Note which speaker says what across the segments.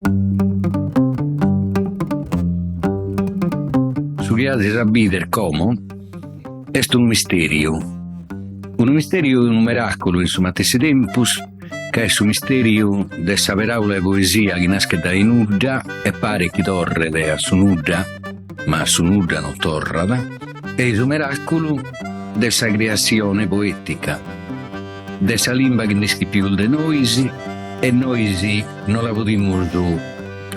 Speaker 1: Su chi azis a bider como est unu misteriu, unu misteriu e unu meraculu in su matessi tempus, ca est su misteriu de sa peraula 'e poesia chi naschet dae nudda e paret chi torret a su nudda, ma a su nudda non torrat, e su meraculu de sa criassione poetica, de sa limba chi nd'ischit pius de nois e nois no la podimus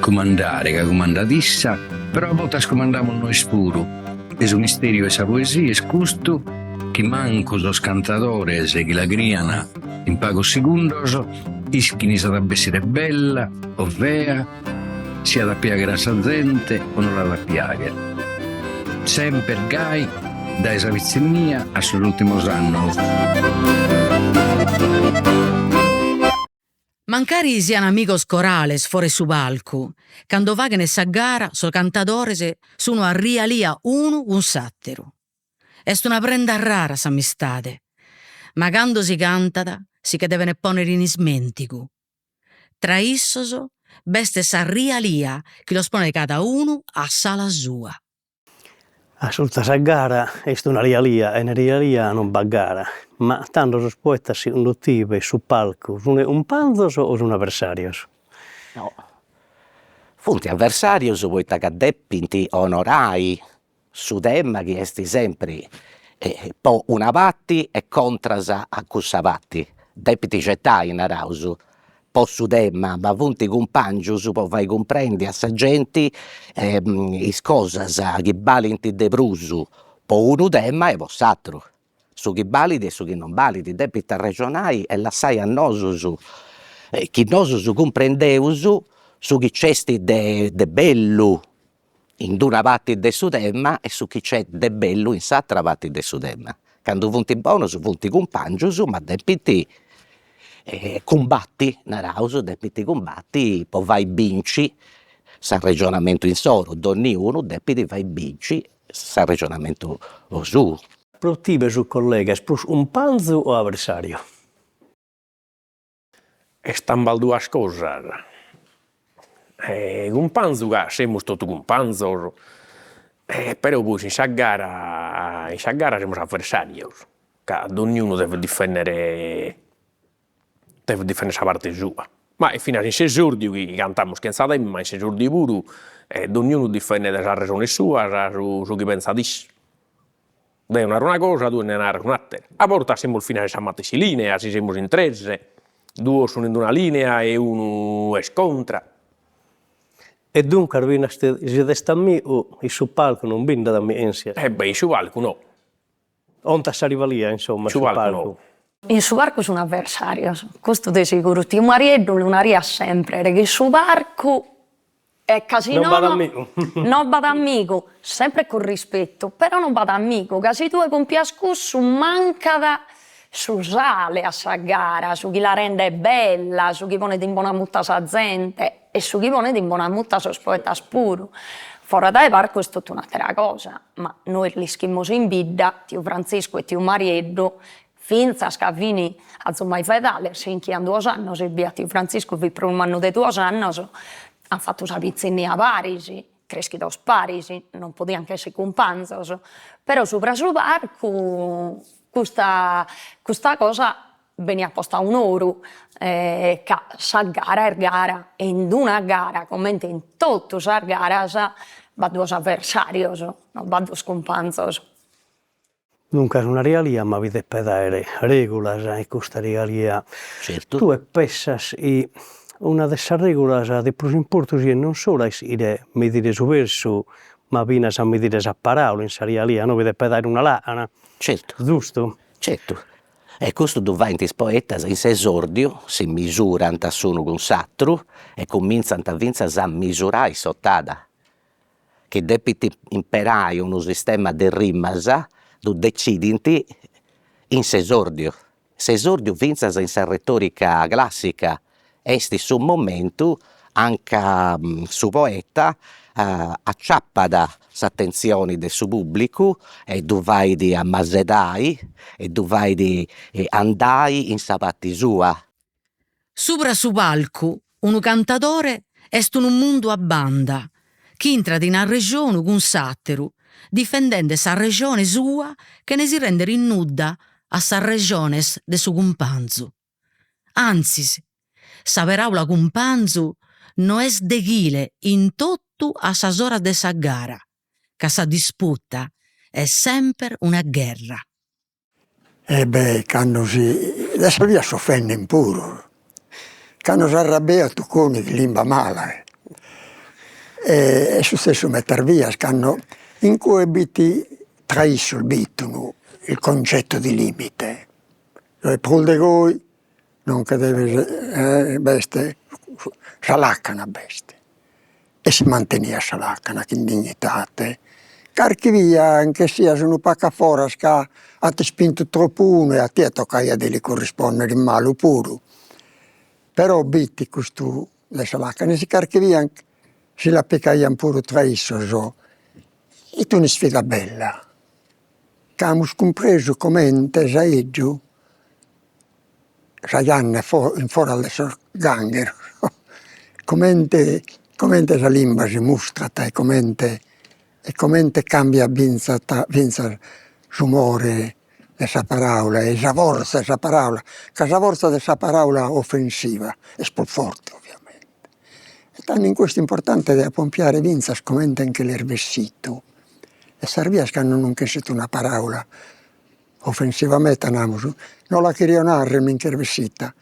Speaker 1: cumandare ca cumandat issa, però a bortas cumandamus nois puru e su misteriu 'e sa poesia est custu chi mancu sos cantadores chi la crian in pagos segundos ischin si at a bessire bella o fea, si at a piagher a sa zente o no l'at a piagher. Semper gai dae sa pitzinnia a sos ultimos annos.
Speaker 2: Mancari sian amigos corales fora 'e su palcu, cando faghen sa gara sos cantadores sun a rialia unu cun s'atteru. Est una prenda rara s'amistade, ma cando si cantat si che deven ponner in ismentigu. Tra issos b'est sa rialia chi los ponet cada unu a s'ala sua.
Speaker 3: A suta sa gara est una rialia e in rialia non b'at gara, ma tando sos poetas segundu tibe in su palcu sun cumpanzos o sun aversarios?
Speaker 4: No, funt aversarios poita ca depint onorai su tema chi est sempri po una parti e contras a cussa parti, depint ghetai, naraus, po su tema, ma funt cumpangius po fai cumprendi a sa genti is cosas chi balint de prus po unu tema e po s'aturu, su chi balit e su chi non balit, depint arrexonai e lassai a nosus chi nosus cumprendeus su chi nc'est de de bellu in d'una parti de su tema e su chi nc'est de bellu in s'atera parti de su tema. Candu funt bonus funt cumpangius ma depint cumbati, naraus, depint cumbati po fai binci s'arrexonamentu insoru, donniunu depit fai binci s'arrexonamentu suu.
Speaker 3: Pro tibe su collega est prus cumpanzu o aversariu?
Speaker 5: Est ambas duas cosas. Cumpanzu ca semus totu cumpanzos, però poi in sa gara in sa gara semus avversarios, ca donniunu devet difendere devet difendere sa parte sua, ma e finas in s'esordiu chi cantamus chentza tema, in s'esordiu puru donniunu difendet sas resones suas, su su chi pensat issu Deo naro una cosa, tue nde naras un'atera. A bortas semus finas in sa matessi linea, si semus in tres, duos sun in una linea e unu est contra.
Speaker 3: E duncas finas si est amigu, in su palcu non bi nd'at amighèntzias.
Speaker 5: E beh, in su palcu no.
Speaker 3: Contat sa rivalia, insomma, in su palcu no.
Speaker 6: In su parcu sun aversàrios, custu de siguru. Tiu Marieddu lu nariat sempre chi in su parcu E ca si nono no b'at amigu, sempre cun rispettu, però no b'at amigu, ca si tue pompias cussu mancat su sale a sa gara, su chi la rendet bella, su chi ponet in bona muta sa zente e su chi ponet in bona muta sos poetas puru. Fora dae parcu est totu un'atera cosa, ma nois l'ischimus in bidda, tiu Frantziscu e tiu Marieddu Fintzas ca fin azumai fedales, si 'inchian duos annos ebbia, tiu Frantziscu fit prus mannu de duos annos, an fatu sa pitzinnia paris, creschidos paris, non podian che esser cumpanzos, però subra su parcu custa custa cosa beniat posta a un'oru, ca sa gara est gara e in d'una gara, comente in totu sas garas, b'at duos aversarios, non b'at duos cumpanzos.
Speaker 3: Duncas una rialia ma bi depet aere regulas in custa rialia.
Speaker 4: Certu.
Speaker 3: Tue pessas chi una de sas regulas de prus importu siat non solu a ischire medire su versu, ma finas a medire sa paraula in sa rialia, no, bi depet aere una lacana.
Speaker 4: Certu.
Speaker 3: Giustu?
Speaker 4: Certu. E custu ddu faint is poetas in s'esordiu, si misurant s'unu cun s'atru e cumintzant fintzas a misurai s'otada. chi depint imperai unu sistema de rimas, ddu decidint in s'esordiu. S'esordiu fintzas in sa retorica classica est su momentu anca su poeta aciapat s'atentzioni de su pubblicu e ddu fait amasedai e ddu fait andai in sa parti sua.
Speaker 2: Subra su palcu unu cantadore. Est unu mundu a banda chi intrat in arrexonu cun s'àteru, difendende sa rexone sua chene si rèndere in nudda a sas rejones de su cumpanzu. Antzis, sa peràula cumpanzu no est deghile in totu a sas oras de sa gara, ca sa disputa est semper una gherra.
Speaker 7: E beh, cando si, de sas bias s'ofenden puru, cando s'arrabbiat Tuconi limba mala e est suzzessu medas bias cando in cue b'it tra issos b'it unu il concetto di limite, prus de goi non nche deves b'est sa lacana b'est e si manteniat sa lacana chin dignidade, carchi bia nch'essias unu pagu a foras ca at ispintu tropu unu e a tie toccaiat de li currispondere in malu puru, però b'it custu de sa lacana e si carchi bia si la picaian puru tra issos, 'it un'isfida bella, ca amus cumpresu comente s'aeddu sa janna in foras de sos gangheros, comente comente sa limba si mustrat e comente e comente cambiat finzas finzas s'umore de sa paraula e sa forza 'e sa paraula, ca sa forza de sa paraula offensiva est prus forte ovviamente, e tando in custu est importante de apompiare finzas comente nche l'est bessidu, e sas bias cando non nch'essit una paraula Ofensiva meda namus, no la cherio narrer mi nch'est bessida,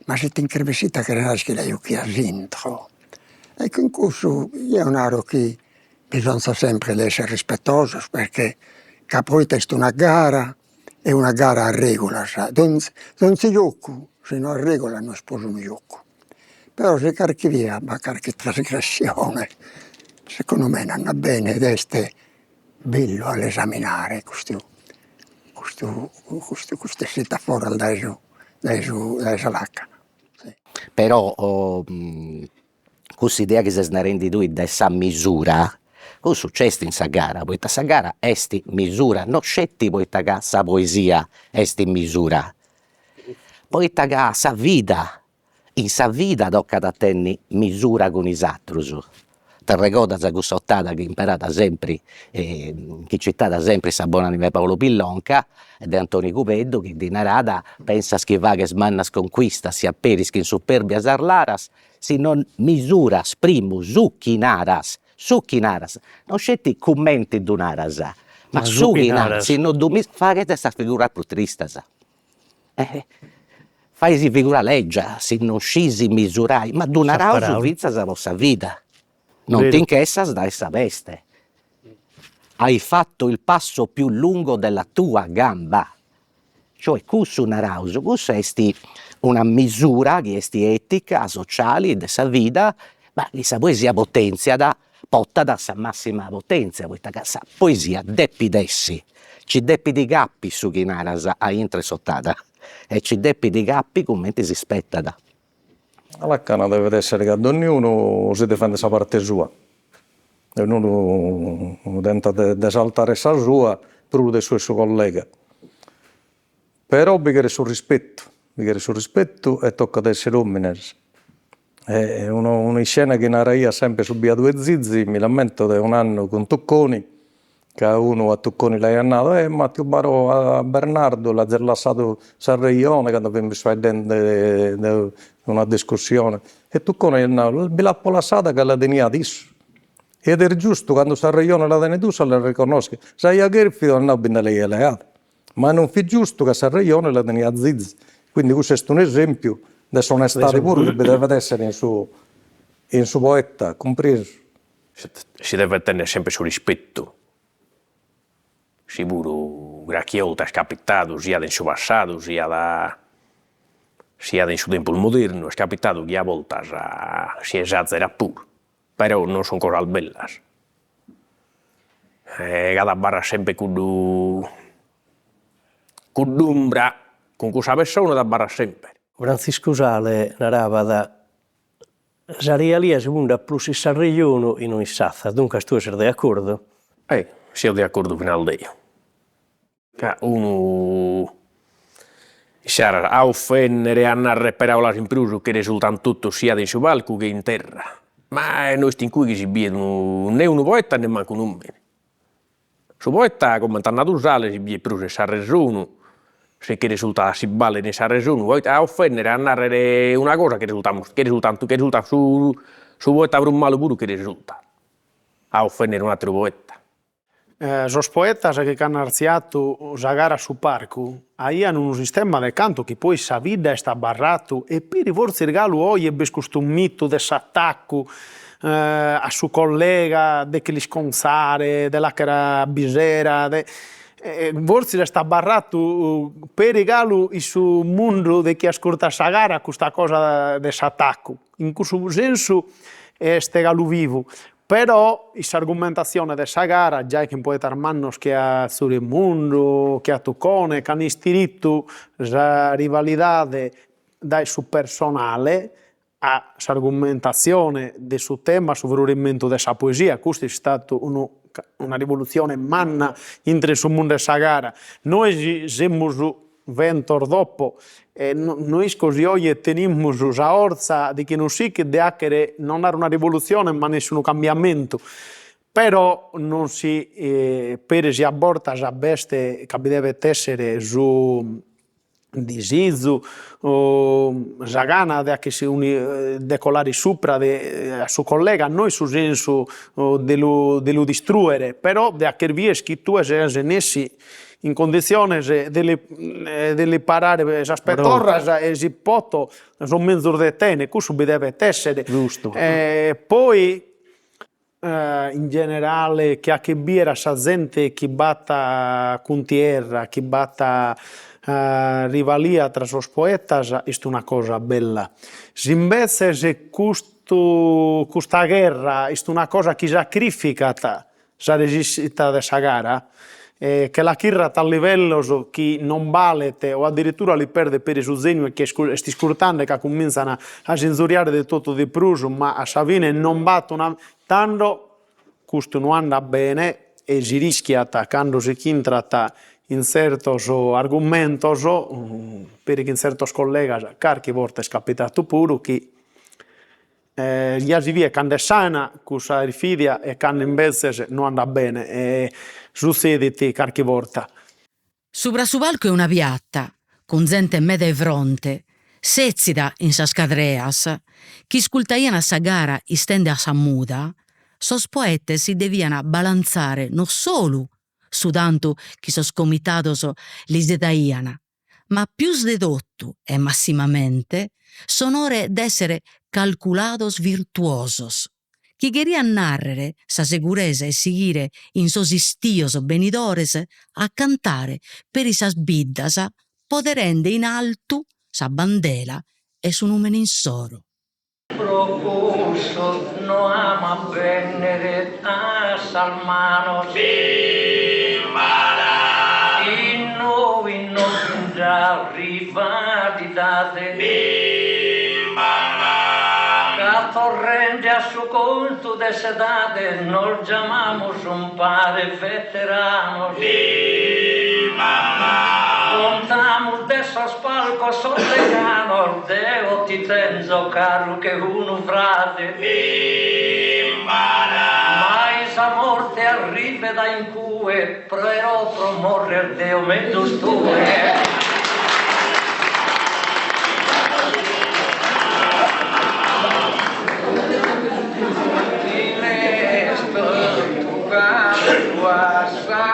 Speaker 7: ma si ti nch'est bessida cheret narrer chi la juchias intro. E cun cussu jeo naro chi bisonzat sempre de esser rispettosos perché ca proite est una gara e una gara at regulas, donzi donzi giocu si no at regulas no est prus unu giocu, però si carchi bia b'at carchi trasgressione segundu me no andat bene ed est bellu a l'esaminare custu custu custu custa essida a foras dae su dae su dae sa lacana
Speaker 4: si. Però cussa idea chi ses narendi tui de sa misura, cussu nc'est in sa gara, poita sa gara est misura, no sceti poita ca sa poesia est misura, poita ca sa vida In sa vida tocat a tenni misura cun is atrus. T'arregodas cussa otada chi imperat sempri, chi citat sempri sa bon'anima 'e Paolo Pillonca, de Antoni Cubeddu, chi ddi narat, pensas chi faghes mannas conquistas si aperis chin superbia sas laras, si non misuras primu su chi naras, su chi naras, non sceti cumenti ddu naras, ma su chi naras, si non ddu faghes sas figuras prus tristas. Fais figura lègia si non scis misurai, ma ddu naraus fintzas po sa vida, non ti nch'essas dae sa peste, hai fatto il passo più lungo della tua gamba, cioè cussu naraus, cussa est una misura chi est etica, sociali, de sa vida, ma chi sa poesia potentziat portat a sa massima potenzia, poita ca sa poesia depit essi, nci depit capi su chi naras aintru 'e s'otada e nci depit capi cumenti si spetat.
Speaker 8: Sa lacana devet essere ca donniunu si difendet sa parte sua, donniunu tentat de esaltare sa sua prus de su 'e su collega, però bi cheret su rispettu, bi cheret su rispettu e tocat a essere omines E un'iscena chi naraiat sempre su biadu 'e Zizi, mi l'ammento de un'annu cun Tucconi, ca unu a Tucconi l'aiat nadu, eh ma tiu Barò a Bernardu l'azis lassadu sa rejone cando fimus faeddende de una discussione, e Tucconi aiat nadu, bi l'apo lassada ca la teniat issu, ed est giustu, cando sa rejone la tenet issu a la reconnoscher, si aia cherfidu at nadu bi nde l'aia leada Ma non fit giustu ca sa rejone la teniat Zizi, quindi cussu est un'esempiu de s'onestade puru chi bi devet essere in su in su poeta, cumpresu.
Speaker 5: Si devet tenner sempre su rispettu, si puru carchi 'olta est capitadu, siat in su passadu siat siat in su tempus modernu, est capitadu chi a boltas si esazerat puru Però non sun cosas bellas. Ca t'abarrat sempre cuddu cudd'umbra cun cussa pessona t'abarrat sempre.
Speaker 3: Frantziscu Sale narabat, sa rialia si pundat prus in s'arrejonu chi no in s'atza, duncas tue ses de acordu?
Speaker 5: Eh, seo de acordu finas deo. Ca unu issaras a ofennere, a narrer peraulas in prus che resultan totus siat in su palcu che in terra. Ma no est in cue chi si biet unu ne unu poeta e nemmancu un'omine. Su poeta, comente at nadu Sale, si biet prus in s'arresonu, si chi resultat si balet in s'arresonu, poita a ofennere, a narrer una cosa chi resultamus, chi resultant, chi resultat su su poeta prus malu puru chi resultat a ofennere un'atteru poeta.
Speaker 9: Sos poetas chi ch'an artziatu sa gara a su parcu aian unu sistema de cantu chi poi sa bidda est abarratu e peri fortzis galu oje b'est custu mitu de s'atacu a su collega de che l'iscontzare, de l'acher a bisera, de fortzis est abarratu peri galu in su mundu de chie ascurtat sa gara custa cosa de s'atacu, in cussu sensu est galu vivu Però in s'argumentatzione de sa gara, giai chin poetas mannos che a Tziu Remundu, che a Tucone, ch'an istiritu sa rivalidade dae su personale a s'argumentatzione de su tema, a su frorimentu de sa poesia, custu est istadu unu una rivolutzione manna intre su mundu 'e sa gara. Nois semus ventos dopo e no isco si oje tenimus sa 'orza de chi nos sichit de 'achere non naro una rivolutzione ma nessi unu cambiamentu, però non si peri si a bortas b'est ca bi devet essere su disizu sa gana de acher de colare supra de a su collega, no in su sensu de lu de lu distruere, però de acher bier chi tue ses nessi in conditziones de li de li parare sas petorras e si poto so menzus de tene, cussu bi devet essere.
Speaker 3: Giustu.
Speaker 9: E poi in generale chi achet bier a sa zente chi b'at cuntierra, chi b'at rivalia tra sos poetas est una cosa bella. Si imbetzes custu custa gherra est una cosa chi sacrificat sa resissida de sa gara, che la chirrat a livellos chi non balet o addirittura li perdet peri su zeniu 'e chie est iscurtende ca cumintzan a s'inzuriare de totu de prus, ma a sa fine non b'at una, tando custu no andat bene e si rischiat cando si ch'intrat in tzertos argumentos, peri chin tzertos collegas, carchi borta est capitadu puru chi Ja si biet cando est sana cussa irfidia e cando imbetzes no andat bene e sutzedit carchi borta.
Speaker 2: Subra su palcu 'e una piata, cun zente meda 'e fronte, setzida in sas cadreas, chi iscultaian sa gara istende a sa muda, sos poetes si devian balanzare no solu su tantu chi sos comitados lis daian, ma pius de totu e massimamente s'onore d'èssere calculados virtuosos, chi cheriat nàrrere sa seguresa 'e sighire in sos istios benidores a cantare peri sas biddas poderende in altu sa bandela 'e su nùmene insoro.
Speaker 10: Pro cussu no amo a bennere a sas manos. Innoi no bi nd'at rivalidade. Ca torrende a su contu de s'edade nos giamamus umpare veteranos. Contamus de sos palcos sos decanos, deo ti tenzo caru che unu frade. Mai sa morte arribet a in cue, però pro morrer deo menzus tue.
Speaker 11: Est totu cantu a sa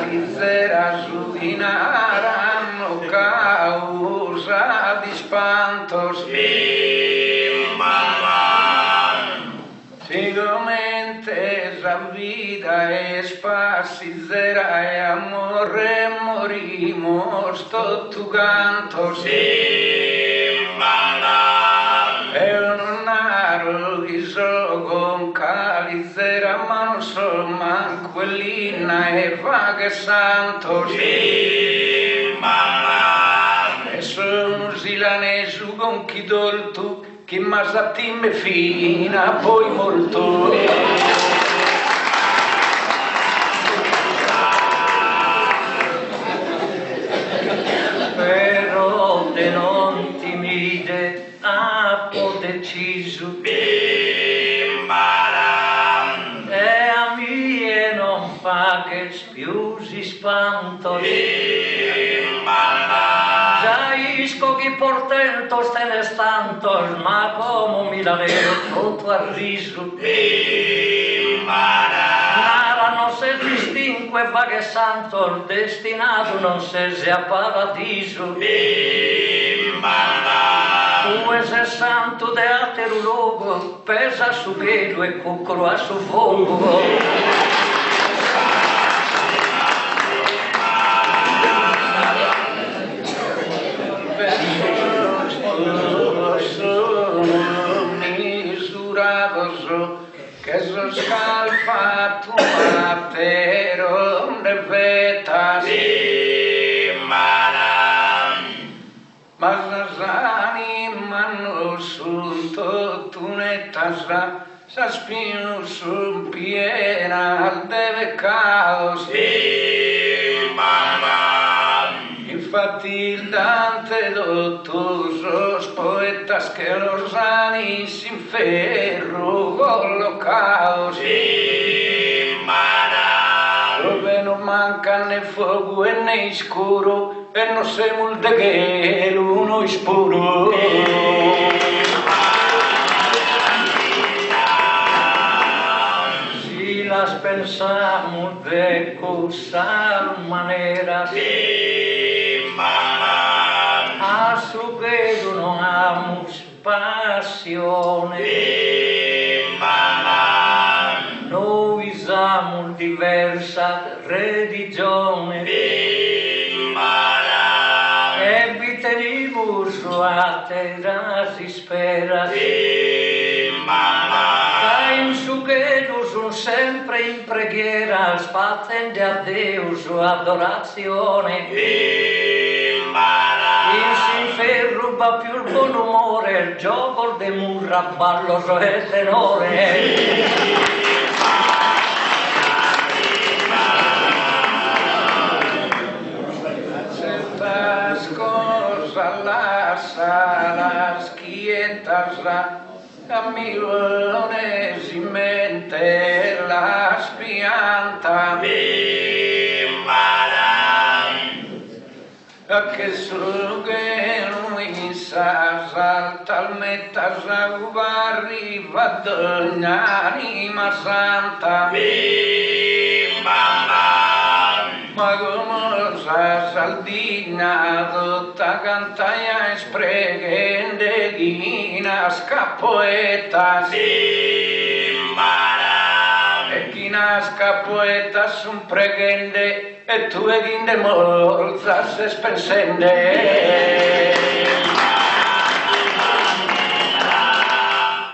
Speaker 11: lizera su chi naran no causat ispantos. Sigomente sa vida est passizera e a morrer morimos totu cantos. Eo non naro chi so conca lizera ma non so mancu 'e linna 'e fagher santos. E so unu silanesu conchitoltu chi m'as a timer fina poi mortu.
Speaker 10: Però de non timire apo decisu. faghes pius ispantos. Già isco chi portentos tenes tantos, ma como mi la leo totu a risu. Nara, non ses distincu e faghes santos, destinadu non ses a paradisu. Tue ses santu de ateru logu, Pes a su chelu e cuccuru a su fogu.
Speaker 11: Versos tuos sun misurados che sos ch'at fatu ateru nde fetas. Ma sas animas no sun totu netas, sas pius sun pienas de peccados. Infattis Dante totu sos poetas che los an in s'inferru collocados. Ube no mancat ne fogu e ne iscuru E no semus de chelu nois puru.
Speaker 10: Si las pensamus de cussas maneras. A su chelu no amus passione. Nois amus diversa religione. E bi tenimus ateras isperas. Ca in su chelu sun sempre in preghieras fatende a Deus adoratzione. In s'inferru b'at pius bonumores, giogos de murra, ballos e tenores.
Speaker 11: Tzertas cosas lassalas chietas A mi pones in mente las piantas. Che su chelu in sas altas metas ube arrivat dogna anima santa. Ma como sa Sardigna tota canta ja est preghende chi nascat poetas. E chi nascat poetas sun preghende e tue chi nde morzas ses pensende.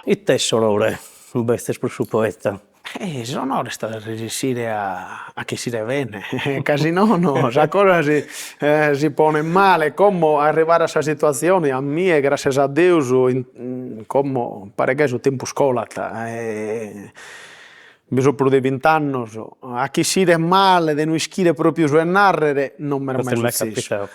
Speaker 3: It'est s'onore, imbetzes, pro su poeta?
Speaker 9: Eh s'onore est a resessire a a ch'essire bene, ca si nono sa cosa si si ponet male, como arrivare a sa situatzione a mie grascias a Deus como paret gai su tempus colat e bi so prus de bint'annos, a ch'essire male de no ischire propriu su 'e narrer non m'est mai sutzessu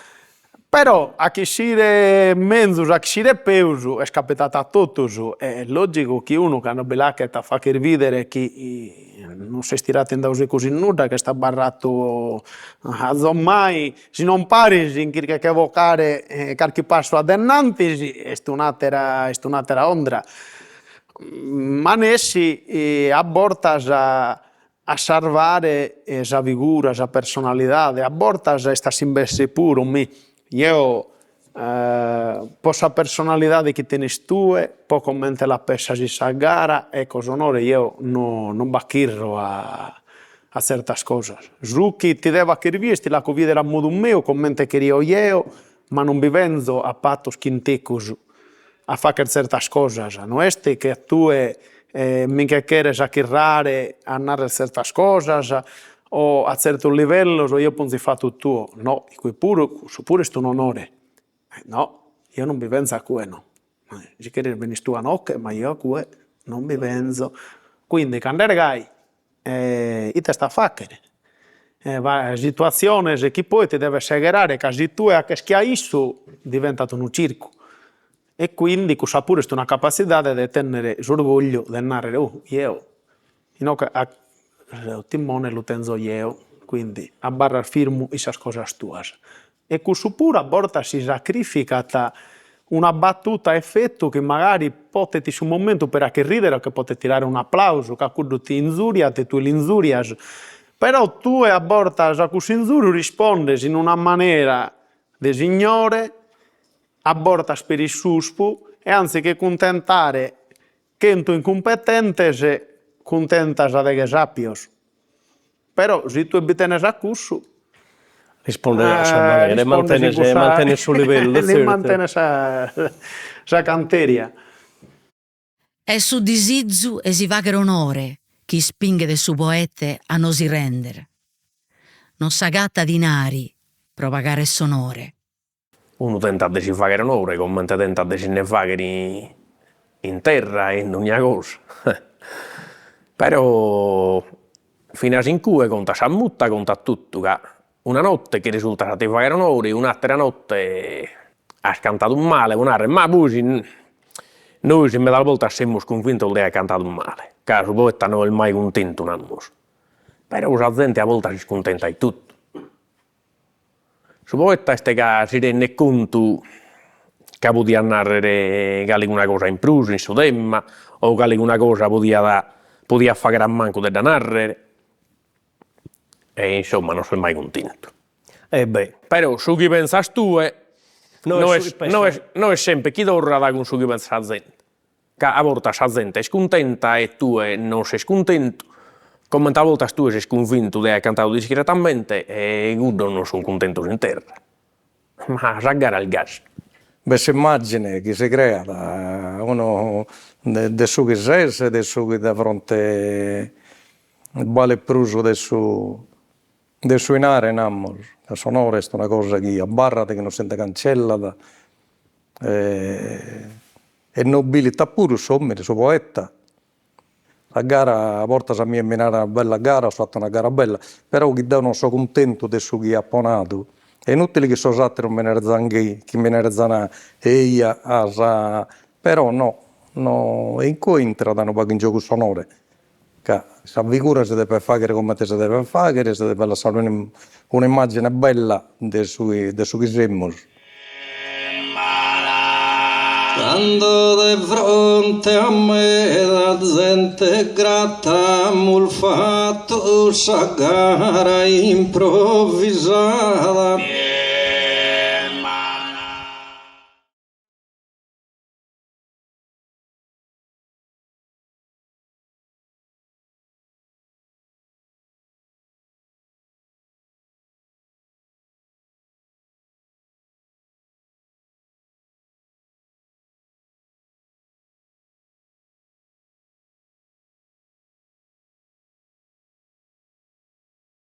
Speaker 9: Però a ch'essire menzus, a ch'essire peus est capitadu a totus, e est logicu chi unu cando bi l'achet a fagher bidere chi non s'est tiradu in dae segus in nudda, ch'est abarradu azommai, si non paris in chirca 'e che bocare carchi passu a denantis, est un'atera est un'atera ondra. Ma nessi a bortas a sarvare sa figura, sa personalidade, a bortas est a s'imbesse puru, mi, jeo po sa personalidade chi tenes tue, po comente la pessas in sa gara, ecco s'onore jeo no non b'achirro a a tzertas cosas, su chi ti devo acher bider ti l'aco bider a modu meu, comente cherio jeo, ma non bi benzo a patos chin tecus a fagher tzertas cosas, no est che tue mi nche cheres achirrare a narrer tzertas cosas o a tzertos livellos e jeo ponzo ifatu tuo, no, cue puru, cussu puru est un'onore, no, jeo non bi benzo a cue no, si cheres benis tue a noche, ma jeo a cue non bi benzo, quindi cando est gai ite est a fagher Situatziones chi poi ti deves segherare ca si tue 'aches che a issu diventat unu circu e quindi cussa puru est una capatzidade de tennere s'orgogliu de narrer, oh jeo inoghe su timone lu tenzo jeo. Quindi abarras firmu in sas cosas tuas. E cussu puru a bortas si sacrificat una battuta a effettu chi magari potet in su momentu peri 'acher ridere o che potet tirare un'aplausu, ca cuddu ti inzuriat e tue l'inzurias, però tue a bortas a cussu inzuriu rispondes in una manera de signore, a bortas peri suspu, e anziché cuntentare chentu incumpetentes cuntentas deghe sapios. Però si tue bi tenes a cussu.
Speaker 3: Rispondes a sa manera e mantenes mantenes su livellu,
Speaker 9: tzertu. Mantenes sa canteria.
Speaker 2: Est su disizu 'e si fagher onore chi ispinghet su poete a no si render. Non s'agatat dinari pro pagare s'onore.
Speaker 5: Unu tentat de si fagher onore comente tentat de si nde fagher in terra e in dogna cosa, però finas in cue contat sa muta, contat totu, ca una notte chi resultat a ti fagher onore, un'attera notte as cantadu male, pro narrer, ma poi nois medas boltas semus cunvintos de aer cantadu male, ca su poeta no est mai cuntentu, namus, però sa zente a boltas est cuntenta 'e totu Su poeta est ca si rendet contu ca podiat narrer calicuna cosa in prus in su tema o calicuna cosa podiat podiat fagher a mancu de dda narrer e insomma non ses mai cuntentu.
Speaker 3: E beh.
Speaker 5: Però su chi pensas tue no est no est no est sempre chi torrat cun su chi pensat sa zente Ca a bortas sa zente est cuntenta e tue non ses cuntentu, comente a bortas tue ses cunvintu de aer cantadu discretamente e cuddos non sun cuntentos in terra. Ma sa gara est gasi.
Speaker 8: B'est s'immagine chi si creat unu de su chi ses e de su chi de fronte balet prus de su de su 'inare namus, ca s'onore est una cosa chi abarrat, chi non si nde cancellat E nobilitat puru s'omini, su poeta. Sa gara, a bortas a mie mi naran bella gara, as fatu una gara bella, però chi deo non so cuntentu de su chi apo nadu, est inutili chi sos ateros mi nerzan chi chi mi nerzan eia as, però no no e in cue intrat unu pagu in giogu s'onore, ca sa figura si depet fagher comente si depet fagher, si depet lassare un'immagine bella de su chi de su chi semus.
Speaker 11: Cando de fronte a meda zente grata amus fatu sa gara improvisada.